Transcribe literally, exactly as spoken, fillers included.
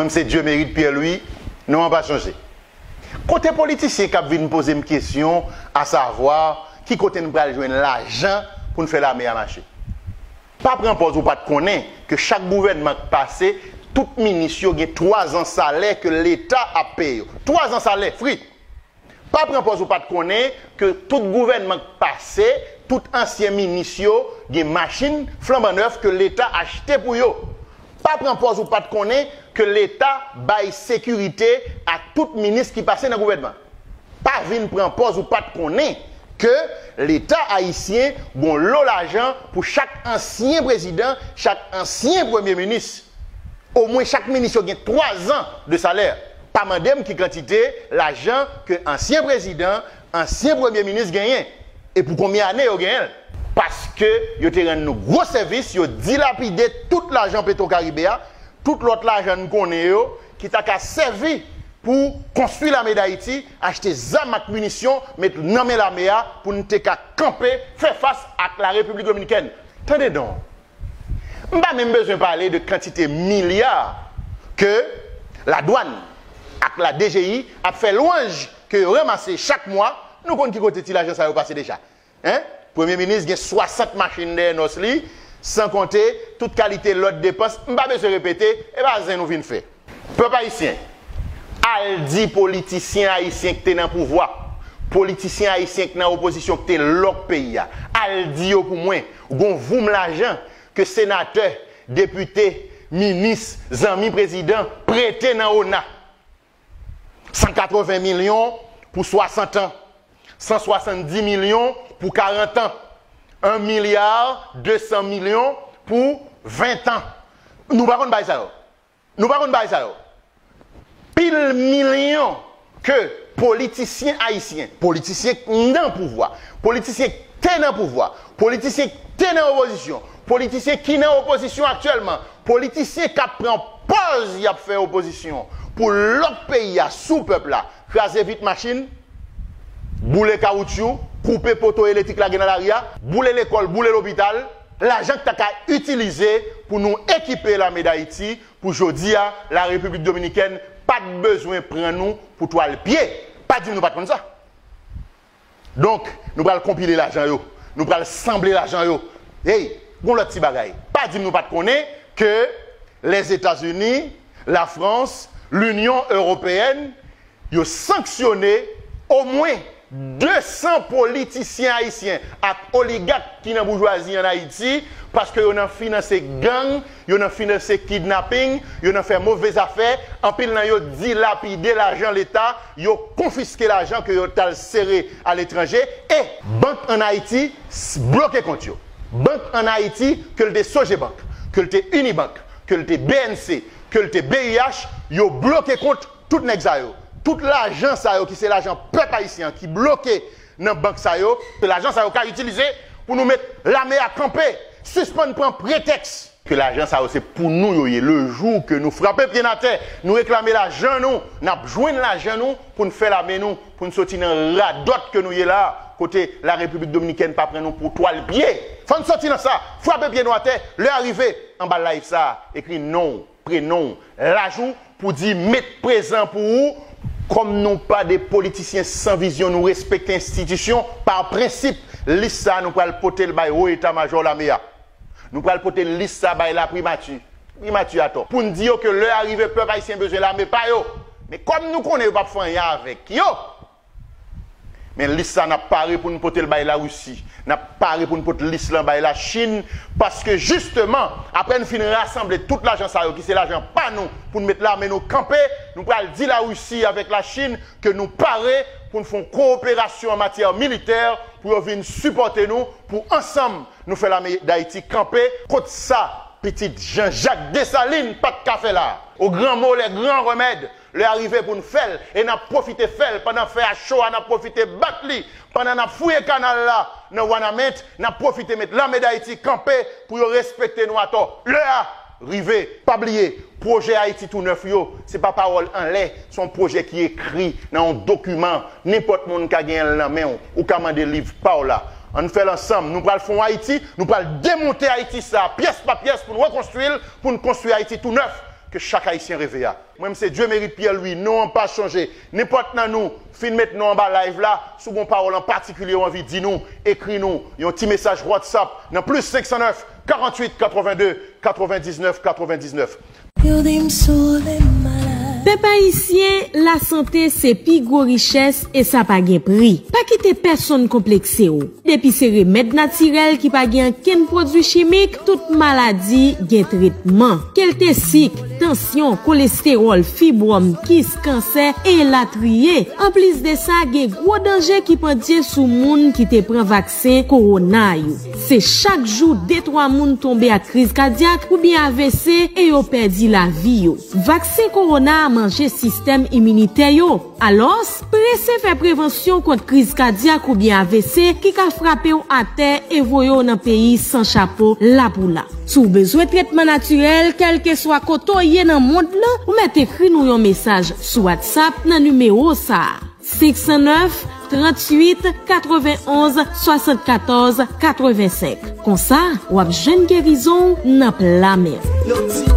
M se Dieumerit Pierre Louis, non an pa chanje. Kote politisyen k ap vin poze m kesyon, asavwa ki kote n pral jwenn lajan pou n fè lame a mache? Pa pran pòz ou pa t konnen ke chak gouvènman k pase, tout minis yo gen twa zan salè ke Leta ap peye yo. Twa zan salè, free! Pa pran pòz ou pa t konnen ke tout gouvènman k pase, tout ansyen minis yo gen machin flanban nèf ke Leta achte pou yo. Pa pran pòz ou pa t konnen ke Leta bay sekirite a tout minis ki pase nan gouvènman. Pa vin pran pòz ou pa t konnen ke Leta ayisyen gon lo lajan pou chak ansyen prezidan, chak ansyen premye minis. Omwen chak minis yo gen twa zan de salè. Pa mande m ki kantite lajan ke ansyen prezidan, ansyen premye minis genyen, e pou konbyen ane yo genyen l. Paske yo te rann nou gwo sèvis, yo dilapide tout lajan Petro Caribe a, tout lòt lajan n konnen yo, ki ta ka sèvi pou konstwi lame Dayiti, achte zam ak minisyon, met nan men lame a pou n te ka kanpe, fè fas ak la Repiblik Dominikèn. Tande non. M pa menm bezwen pale de kantite milya ke ladwàn ak la D G I ap fè lwanj ke yo ranmase chak mwa. Nou konn ki kote ti lajan sa yo pase deja. Hein? Premye minis gen swasant machin dèyè nòs li, san konte tout kalite lòt depans. M pa bezwen repete, e pa zen nou vin fè. Pèp ayisyen, al di politisyen ayisyen k te nan pouvwa, politisyen ayisyen k nan opozisyon k te lòk peyi a, al di yo pou mwen, gon voum lajan ke senatè, depite, minis, zanmi prezidan prete nan ona. San katreven milyon pou swasant an, san swasanndis milyon pou karant an, un milliard deux cents millions pou ven an. Nou pa konn bagay sa yo. Nou pa konn bagay sa yo. Pil milyon ke politisyen ayisyen, politisyen k nan pouvwa, politisyen k te nan pouvwa, politisyen k te nan opozisyon, politisyen ki nan opozisyon aktyèlman, politisyen k ap pran pòz y ap fè opozisyon pou lòk peyi a sou pèp la, kraze vit machin, boule kawoutchou, koupe poto elektrik lage nan lari a, boule lekòl, boule lopital, lajan k ta ka itilize pou nou ekipe lame Dayiti, pou jodi a, la Repiblik Dominikèn pa t bezwen pran nou pou twal pye. Pa di m nou pa t konn sa. Donk, nou pral konpile lajan yo. Nou pral sanble lajan yo. Hey, gon lòt ti bagay. Pa di m nou pa t konnen ke Lèzetazini, Lafrans, Linyon Ewopeyèn, yo sanksyone omwen de san politisyen ayisyen ak oligak ki nan boujwazi ann Ayiti, paske yo nan finanse gang, yo nan finanse kidnaping, yo nan fè move zafè, anpil nan yo dilapide lajan leta, yo konfiske lajan ke yo t al sere aletranje, e bank ann Ayiti s-, bloke kont yo. Bank ann Ayiti, ke l te Sogebank, ke l te Unibank, ke l te B N C, ke l te B I H, yo bloke kont tout nèg sa yo, tout lajan sa yo ki se lajan pèp ayisyen an ki bloke nan bank sa yo, ke lajan sa yo ka itilize pou nou met lame a kanpe, sispann pran pretèks ke lajan sa yo se pou nou yo ye. Le jou ke nou frape pye n atè, nou reklame lajan nou, n ap jwenn lajan nou pou n fè lame nou, pou n soti nan radòt ke nou ye la a, kote la Repiblik Dominikèn pa pran nou pou twal pye. Fò n soti nan sa, frape pye nou atè, lè a rive, anba live sa a, ekri non w, prenon w, laj ou, pou di met prezan pou ou. Kòm nou pa de politisyen san vizyon, nou respekte enstitisyon, pa prensip, lis sa a nou pral pote l bay wo eta majò lame a. Nou pral pote lis sa a bay laprimati, primati atò, pou n di yo ke lè a rive, pèp ayisyen bezwen lame pa yo. Men kòm nou konnen yo p ap fè anyen avèk yo, men lis sa n ap pare pou n pote l bay Larisi. N ap pare pou n pote lis lan bay Lachin, paske jisteman, apre n fin rasanble tout lajan sa yo ki se lajan pa nou pou n met lame nou kanpe, nou pral di Larisi avèk Lachin ke nou pare pou n fè yon kowoperasyon an matyè militè pou yo vin sipòte nou, pou ansanm nou fè lame Dayiti kanpe kont sa pitit Jean-Jacques Dessalines pa t ka fè la. Aux grands maux les grands remèdes. Lè a rive pou n fè l, e n ap pwofite fè l. Pandan fè a cho a, n ap pwofite bat li. Pandan n ap fouye kanal la nan Wanament, n ap pwofite met lame Dayiti kanpe pou yo respekte nou atò. Lè a rive. Pa bliye, pwojè Ayiti tou nèf yo, se pa pawòl anlè, se yon pwojè ki ekri nan yon dokiman. Nenpòt moun ka genyen l nan men w. Ou ka mande liv pa w la. Ann fè l ansanm. Nou pral fè yon Ayiti, nou pral demonte Ayiti sa a, pyès pa pyès, pou n rekonstwi l, pou n konstwi Ayiti tou nèf. ke chak Ayisyen reve a. Mwen, m se Dieumerit Pierre Louis, non an pa chanje. Nenpòt nan nou fin met non anba live la, si w gen yon pawòl an patikilye w anvi di nou, ekri nou yon ti mesaj WhatsApp nan plis senk san nèf, karanntuit, katrevenndde, katrevendiznèf, katrevendiznèf. Pèp ayisyen, lasante se pi gwo richès e sa pa gen pri. Pa kite pèsonn konplekse w. Depi se remèd natirèl ki pa gen ankenn pwodui chimik, tout maladi gen tretman. Kèlte sik, tansyon, kolestewòl, fibwòm, kis, kansè, elatriye. Anplis de sa, gen gwo danje ki pandye sou moun ki te pran vaksen kowona yo. Se chak jou de twa moun tonbe ak kriz kadyak oubyen A V C e yo pèdi lavi yo. Vaksen kowona a manje sistèm iminitè yo. Alòs, prese fè prevansyon kont kriz kadyak oubyen A V C ki ka frape w atè e voye w nan peyi san chapo la pou la. Si w bezwen tretman natirèl, kèlkeswa kote w ye nan mond lan, ou mèt ekri nou yon mesaj sou WhatsApp nan nimewo sa a, senk san nèf, tranntuit, katrevenonz, swasannkatòz, katrevensenk. Konsa, w ap jwenn gerizon w nan pla men w.